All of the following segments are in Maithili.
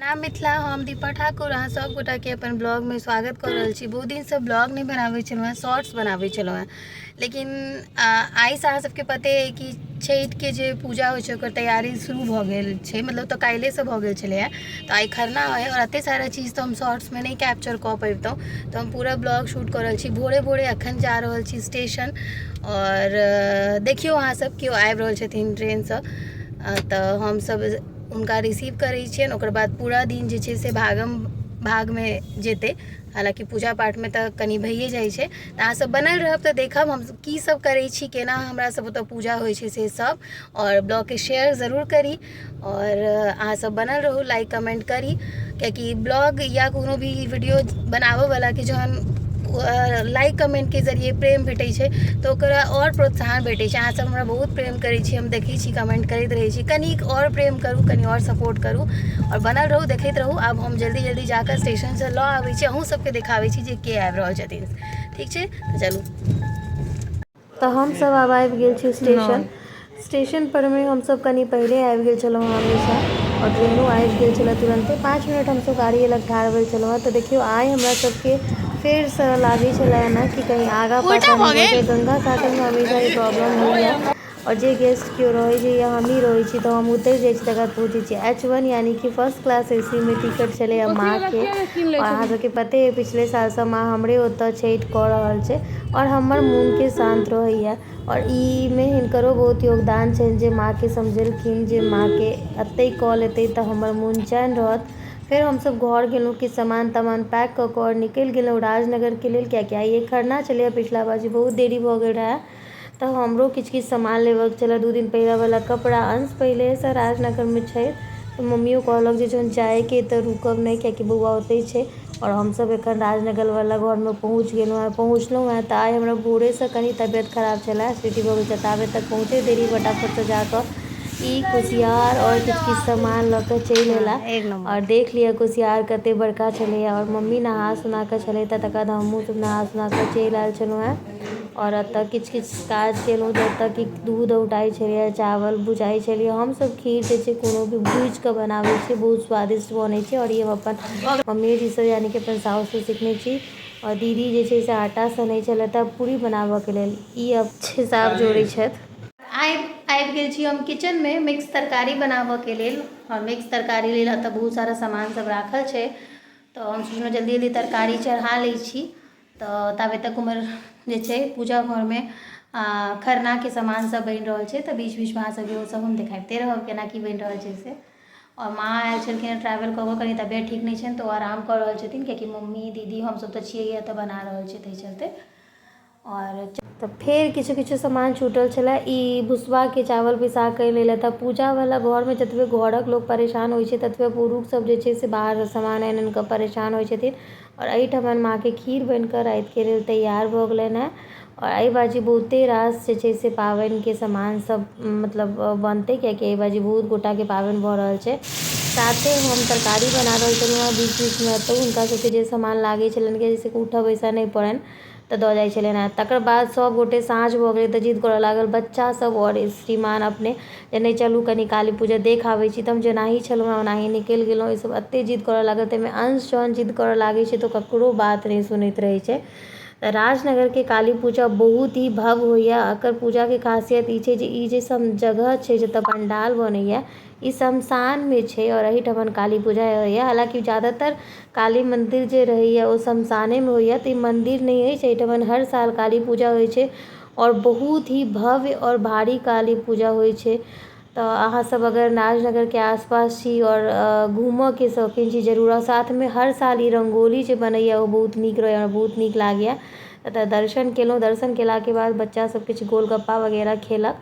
नाम मिथिला, हम दीपा ठाकुर, अहाँ सब गोटाके अपन ब्लॉगमे स्वागत कऽ रहल छी। बहुत दिनसँ ब्लॉग नहि बनाबै छलहुँ हेँ, शॉर्ट्स बनाबै छलहुँ हेँ, लेकिन आइसँ अहाँ सबके पते अइ कि छठिके जे पूजा होइ छै ओकर तैयारी शुरू भऽ गेल छै, मतलब तऽ काल्हिएसँ भऽ गेल छलैए। तऽ आइ खरना अइ आओर एतेक सारा चीज तऽ हम शॉर्ट्समे नहि कैप्चर कऽ पबितहुँ, तऽ हम पूरा ब्लॉग शूट कऽ रहल छी। भोरे भोरे एखन जा रहल छी स्टेशन आओर देखियौ अहाँ सब, केओ आबि रहल छथिन ट्रेनसँ, तऽ हमसब हुनका रिसीव करै छियनि। ओकर बाद पूरा दिन जे छै से भागम भागमे जेतै, हालाँकि पूजा पाठमे तऽ कनि भइए जाइ छै। तऽ अहाँ सब बनल रहब तऽ देखब हम की सब करै छी, केना हमरा सब ओतऽ पूजा होइ छै से सब। आओर ब्लॉगके शेयर जरूर करी आओर अहाँ सब बनल रहू, लाइक कमेंट करी, कियाकि ब्लॉग या कोनो भी वीडियो बनाबऽवलाके जहन लाइक कमेंटके जरिए प्रेम भेटै छै तऽ ओकरा आओर प्रोत्साहन भेटै छै। अहाँ सब हमरा बहुत प्रेम करै छी, हम देखै छी, कमेंट करैत रहै छी। कनिक आओर प्रेम करू, कनि आओर सपोर्ट करू आओर बनल रहू, देखैत रहू। आब हम जल्दी जल्दी जाकऽ स्टेशनसँ लऽ आबै छी, अहूँ सबके देखाबै छी जे के आबि रहल छथिन। ठीक छै, तऽ चलू। तऽ हमसभ आब आबि गेल छी स्टेशन। स्टेशन परमे हमसभ कनि पहिले आबि गेल छलहुँ हमेशा, आओर ट्रेनो आबि गेल छलै तुरन्ते। 5 मिनट हमसभ गाड़ी लग ठाढ़ भेल छलहुँ हँ। तऽ देखियौ, आइ हमरा सबके फेरसँ लागै छलै एना कि कहीँ आगाँ पाछाँ नहि भऽ जाए। गंगा सागरमे हमेशा ई प्रॉब्लम होइए, आओर जे गेस्ट केओ रहै छै या हमहीँ रहै छी तऽ हम उतरि जाइ छी, तकर बाद पहुँचै छी। एच 1 यानि कि फर्स्ट क्लास ए सी मे टिकट छलैए माँके। आओर अहाँ सबके पते अइ, पिछले सालसँ माँ हमरे ओतऽ छठि कऽ रहल छै आओर हमर मोनके शान्त रहैए। आओर ईमे हिनकरो बहुत योगदान छनि जे माँके समझेलखिन जे माँके एतहि कऽ लेतै तऽ हमर मोन चैन रहत। फेर हमसब घर गेलहुँ, किछु सामान तामान पैक कऽ कऽ आओर निकलि गेलहुँ राजनगरके लेल, कियाकि आइए खरना छलैए। पिछला बार जे बहुत देरी भऽ गेल रहै तऽ हमरो किछु किछु सामान लेबऽके छलै, 2 दिन पहिरऽवला कपड़ा। अंश पहिलेसँ राजनगरमे छै तऽ मम्मियो कहलक जे जहन जाइके अइ तऽ रुकब नहि, कियाकि बौआ ओतहि छै। आओर हमसब एखन राजनगरवला घरमे पहुँच गेलहुँ हेँ, पहुँचलहुँ हेँ। तऽ आइ हमरा भोरेसँ कनि तबियत खराब छलै, एसिडिटी भऽ गेल छलै। ताबे तक पहुँचैत देरी फटाफटसँ जाकऽ ई कुसियार आओर किछु किछु सामान लऽ कऽ चलि अयला। आओर देख लिअ, कुसियार कते बड़का छलैए। आओर मम्मी नहा सोना कऽ छलै तऽ तकर बाद हमहूँ सब नहा सोना कऽ चलि आयल छलहुँ हेँ। आओर एतऽ किछु किछु काज केलहुँ, जतऽ कि दूध औँटाइ छलैए, चावल भुजाइ छलैए। हमसब खीर जे छै कोनो भी भूजिकऽ बनाबै छियै, बहुत स्वादिष्ट बनै छै। आओर ई हम अपन मम्मीए जीसँ यानि कि अपन साउससँ सिखने छी। आओर दीदी जे छै से आटा सनै छलथि हँ पूरी बनाबऽके लेल। ई अब हिसाब जोड़ै छथि। आइ आबि गेल छी हम किचनमे मिक्स तरकारी बनाबऽके लेल। आओर मिक्स तरकारी लेल एतऽ बहुत सारा सामान सब राखल छै, तऽ हम सोचलहुँ जल्दी जल्दी तरकारी चढ़ा लै छी। तऽ ताबे तक उम्हर जे छै पूजा घरमे खरनाके सामान सब बनि रहल छै, तऽ बीच बीचमे अहाँ सबके ओ सब हम देखाबिते रहब केना की बनि रहल छै से। आओर माँ आयल छलखिन हँ ट्रैवल कऽ कऽ, कनि तबियत ठीक नहि छनि तऽ ओ आराम कऽ रहल छथिन, कियाकि मम्मी, दीदी, हमसब तऽ छियै तऽ बना रहल छियै ताहि चलते। आओर तऽ फेर किछु किछु सामान छूटल छलै। ई भुसबाके चावल पिसा कऽ लेलथि। तऽ पूजावला घरमे जतबे घरक लोक परेशान होइ छै, ततबे पुरुषसभ जे छै से बाहरसँ सामान आनि आनि कऽ परेशान होइ छथिन। आओर एहिठमन माँके खीर बनि कऽ रातिके लेल तैयार भऽ गेलनि हेँ। आओर एहि बाजी बहुते रास जे छै से पाबनिके सामान सब मतलब बनतै, कियाकि एहि बाजी बहुत गोटाके पाबनि भऽ रहल छै। साथे हम तरकारी बना रहल छलहुँ हेँ। बीच बीचमे एतहु हुनका सबके जे सामान लागै छलनि, जाहिसँ कि उठऽ बैसऽ नहि पड़नि, तऽ दऽ जाइ छलनि हेँ। तकर बाद सभ गोटे साँझ भऽ गेलै तऽ जिद करऽ लागल बच्चासभ आओर श्रीमान अपने जे नहि चलू, कनि काली पूजा देख आबै छी। तऽ हम जेनाही छलहुँ हेँ ओनाही निकलि गेलहुँ। ईसभ एतेक जिद करऽ लागल, ताहिमे अंश जहन जिद करऽ लागै छै तऽ ककरो बात नहि सुनैत रहै छै। तऽ राजनगरके काली पूजा बहुत ही भव्य होइए। एकर पूजाके खासियत ई छै जे ई जे सब जगह छै जतऽ पण्डाल बनैए, ई शमशानमे छै आओर एहिठमन काली पूजा होइए। हालाँकि ज्यादातर काली मन्दिर जे रहैए ओ शमशानेमे होइए, तऽ ई मन्दिर नहि अछि। एहिठमन हर साल काली पूजा होइ छै आओर बहुत ही भव्य आओर भारी काली पूजा होइ छै। तऽ अहाँसब अगर राजनगरके आसपास छी आओर घूमऽके शौकीन छी, जरूर आउ। साथमे हर साल ई रङ्गोली जे बनैए ओ बहुत नीक रहैए, हमरा बहुत नीक लागैए। एतऽ दर्शन केलहुँ। दर्शन केलाके बाद बच्चासब किछु गोलगप्पा वगैरह खेलक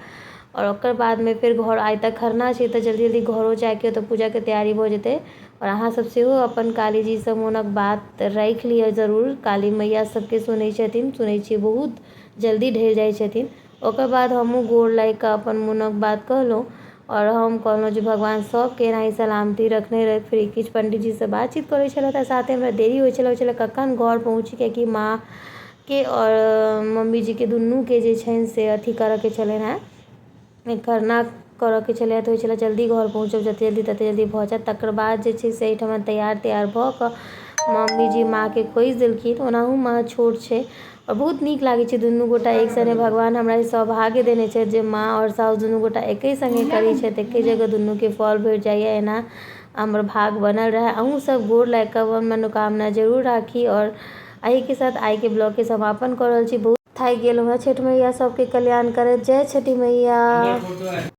आओर ओकर बादमे फेर घर। आइ तऽ खरना छै तऽ जल्दी जल्दी घरो जाइके ओतऽ पूजाके तैयारी भऽ जेतै। आओर अहाँसब सेहो अपन कालीजीसँ मोनक बात राखि लिअ जरूर। काली मैया सबके सुनै छथिन, सुनै छियै बहुत जल्दी ढलि जाइ छथिन। ओकर बाद हमहूँ गोर लागि कऽ अपन मोनक बात कहलहुँ आओर हम कहलहुँ जे भगवान सबके एनाही सलामती रखने रहथि। फेर किछु पण्डीजीसँ बातचीत करै छलथि आओर साथे हमरा देरी होइ छलै, होइ छलै कखन घर पहुँची, कियाकि माँके आओर मम्मीजीके दुनूके जे छनि से अथी करऽके छलनि हेँ। खरना करऽके छलै तऽ होइ छलै जल्दी घर पहुँचब, जतेक जल्दी ततेक जल्दी भऽ जायत। तकर बाद जे छै से एहिठमा तैयार तैयार भऽ कऽ मम्मीजी माँके खोजि देलखिन। ओनाहु माँ छोट छै आओर बहुत नीक लागै छै दुनू गोटा एक सङ्गे। भगवान हमरा ई सौभाग्य देने छथि जे माँ आओर साउस दुनू गोटा एके सङ्गे करै छथि, एके जगह दुनूके फल भेट जाइए। एना हमर भाग बनल रहए। अहूँ सब गोर लागि कऽ अपन मनोकामना जरूर राखी। आओर एहिके साथ आइके ब्लॉगके समापन कऽ रहल छी। बहुत थाकि गेलहुँ हेँ। छठि मैया सबके कल्याण करथि। जय छठि मैया।